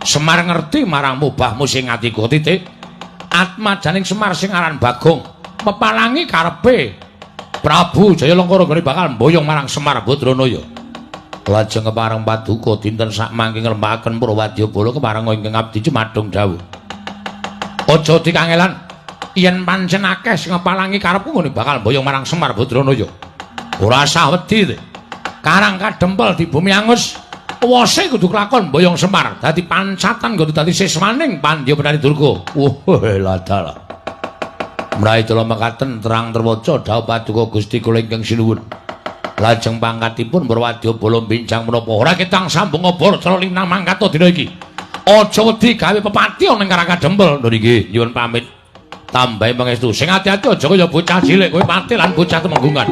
Semar ngerti marang mubahmu sing atiku titik. Atmajaning Semar sing aran Bagong mepalangi karepe Prabu Jayalengkara gone bakal mboyong marang Semar Badranaya. Lajeng kepareng paduka dinten sakmangke ngrembakaken Purwadyabala kepareng ingkang abdi jumadung dawuh. Aja dikangelan yen pancen akeh sing ngepalangi karepku nggone bakal mboyong marang Semar Badranaya. Ora usah wedi. Karang kadempel di bumi angus, wose kudu kelakon mboyong Semar dadi pancatan kudu dadi siswaning Pandya Petani Durga. Wah, ladalah. Mraih kula mekaten terang terwaca dawuh paduka Gusti kula ingkang sinuwun. Lajeng pangkatipun Purwadyabala bincang menapa ora ketang sambung obor cara linang mangkata dina iki. Aja wedi gawe pepati ana ing Karang Kadempel. Lho nggih, nyuwun pamit. Tambahi pangestu. Sing ati-ati aja kaya bocah cilik kowe pati lan bocah temenggungan.